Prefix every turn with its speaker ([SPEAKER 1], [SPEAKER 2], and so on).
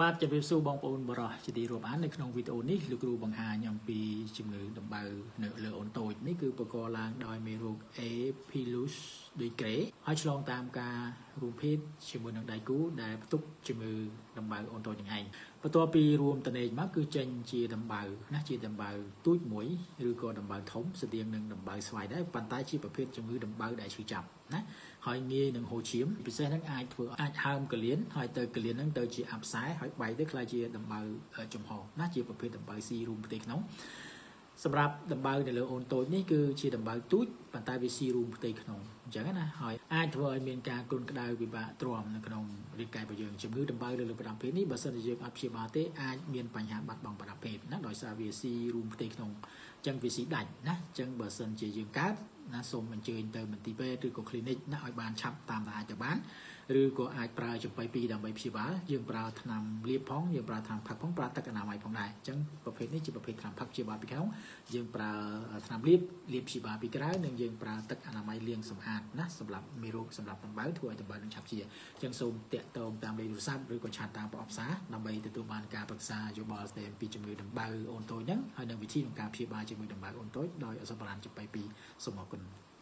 [SPEAKER 1] បាទជម្រាបសួរបងប្អូនបរោះជាទីរាប់អាននៅក្នុងវីដេអូនេះលោកគ្រូបង្ហាញអំពីជំងឺដំបៅនៅលើអូនតូចនេះគឺបង្កឡើងដោយមេរោគ A. pilus degree ហើយឆ្លងតាមការរួមភេទជាមួយនឹងដៃគូដែលផ្ទុកជំងឺដំបៅអូនតូចនឹងឯងបន្ទាប់ពីរួមតនេកមកគឺចេញជាដំបៅណាជាដំបៅទូចមួយឬក៏ដំបៅធំស្តៀងនឹងដំបៅស្វាយដែរប៉ុន្តែជាប្រភេទជំងឺដំបៅដែលឈឺចាប់ណាហើយងាយនឹងហូរឈាមពិសេសហ្នឹងអាចធ្វើអាចហើមកលៀនហើយទៅកលៀនហ្នឹងទៅជាអាប់សែហើយបែកទៅក្លាយជាដំបៅចំហណាជាប្រភេទដំបៅស៊ីរួមផ្ទៃក្នុងសម្រាប់ដំបៅនៅលើអូនតូចនេះគឺជាដំបៅទូចប៉ុន្តែវាស៊ីរួមផ្ទៃក្នុងអញ្ចឹងណាហើយអាចធ្វើឲ្យមានការគ្រុនក្តៅពិបាកទ្រាំនៅក្នុងរាងកាយរបស់យើងជំងឺដំបៅនៅលើប្រដាប់ភេទនេះបើសិនជាយើងអត់ព្យាបាលទេអាចមានបញ្ហាបាត់បង់ប្រដាប់ភេទណាដោយសារវាស៊ីរួមផ្ទៃក្នុងអញ្ចឹងវាស៊ីដាច់ណាអញ្ចឹងបើសិនជាយើងកើតណាសូមអញ្ជើញទៅមន្ទីរពេទ្យឬក៏ clinic ណាឲ្យបានឆាប់តាមដែលអាចទៅបានឬក៏អាចប្រើចំប៉ីពីរដើម្បីព្យាបាលយើងប្រើថ្នាំលាបផងយើងប្រើថ្នាំផឹកផងប្រើទឹកអនាម័យផងដែរអញ្ចឹងប្រភេទនេះជាប្រភេទថ្នាំផឹកព្យាបាលពីក្នុងយើងប្រើថ្នាំលាបលាបព្យាបាលពីក្រៅនិងយើងប្រើទឹកអនាម័យលាងសម្អាតណាសម្រាប់មេរោគសម្រាប់ដំបៅធ្វើឲ្យដំបៅនឹងឆាប់ជាអញ្ចឹងសូមតាក់ទងតាមលេខទូរស័ព្ទឬក៏ឆាតតាមប្រអប់សារដើម្បីទទួលបានការប្រឹក្សាយោបល់ស្ដីអំពីជំងឺដំបៅអូនតូចហ្នឹងហើយនិងវិធីក្នុងការព្យាបាលជំងឺដំបៅអូនតូចដោយអសបរានចំប៉ីពីរសូមអរគុណ។